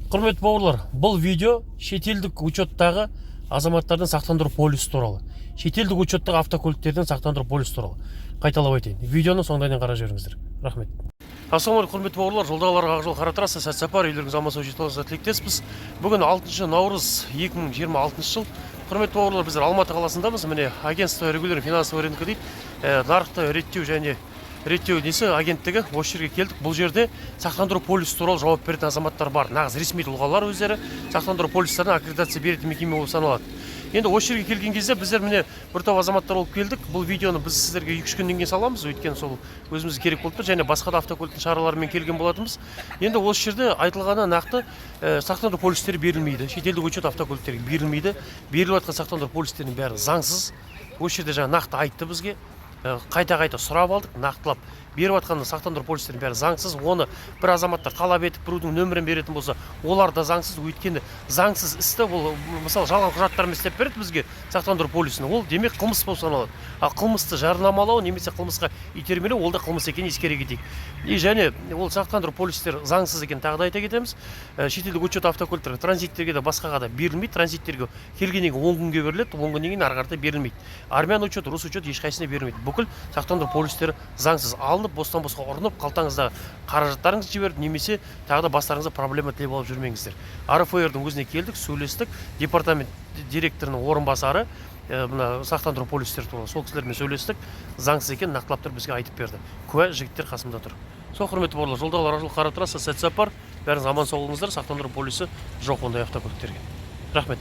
Құрметті бауырлар, бұл видео шетелдік учеттағы азаматтардың сақтандыру полисі туралы, шетелдік учеттағы автокөліктердің сақтандыру полисі туралы. Қайталап айтайын, видеоны соңына дейін қарап жіберіңіздер. Рахмет. Ассалаумағалейкум, құрметті бауырлар! Жолдағыларға ақ жол, қара трасса, сәт сапар, үйлеріңіз аман сау жетіп алуыңызға тілектеспіз. Бүгін 6 наурыз 2026 жыл. Құрметті бауырлар, біздер Алматы қаласындамыз. Міне, Агентство регулирования финансового рынка дейді. Нарықты реттеу және реттеу несі агенттігі, осы жерге келдік. Бұл жерде сақтандыру полисі туралы жауап беретін азаматтар бар, нағыз ресми тұлғалар. Өздері сақтандыру полистеріне аккредитация беретін мекеме болып саналады. Енді осы жерге келген кезде біздер, міне, бір топ азаматтар болып келдік. Бұл видеоны біз сіздерге 2-3 күннен кейін саламыз, өйткені сол өзімізге керек болып тұр және басқа да автокөліктің шараларымен келген болатынбыз. Енді осы жерде айтылғаны нақты: сақтандыру полистері берілмейді, шетелдік учет автокөліктерге берілмейді. Беріліп жатқан сақтандыру полистерінің бәрі заңсыз. Осы жерде жаңа нақты айтты бізге. Қайта қайта сұрап алдық нақтылап. Беріп жатқан сақтандыру полистерінің бәрі заңсыз. Оны бір азаматтар талап етіп, біреудің нөмірін беретін болса, олар да заңсыз, өйткені заңсыз істі бұл, мысалы, жалған құжаттармен істеп береді бізге сақтандыру полисін, ол демек қылмыс болып саналады. Ал қылмысты жарнамалау немесе қылмысқа итермелеу, ол да қылмыс екенін ескере кетейік. И және ол сақтандыру полистері заңсыз екенін тағы да айта кетеміз. Шетелдік учет автокөліктер транзиттерге де, басқаға да берілмейді. Транзиттерге келгеннен кейін 10 күнге беріледі, 10 күннен кейін ары қарата берілмейді. Армян учет, рус учет, ешқайсысына берілмейді. Бүкіл сақтандыру полистері заңсыз алынып, бостан босқа ұрынып, қалтаңыздағы қаражаттарыңызды жіберіп немесе тағы да бастарыңызға проблема тілеп алып жүрмеңіздер. РФР-дің өзіне келдік, сөйлестік. Департамент директорының орынбасары, мына сақтандыру полистері туралы сол кісілермен сөйлестік. Заңсыз екенін нақтылап тұрып бізге айтып берді. Куә жігіттер қасымда тұр. Сол, құрметті бауырлар, жолдағылар жол, қара трасса, сәт сапар, бәріңіз аман сау болыңыздар. Сақтандыру полисі жоқ ондай автокөліктерге. Рахмет.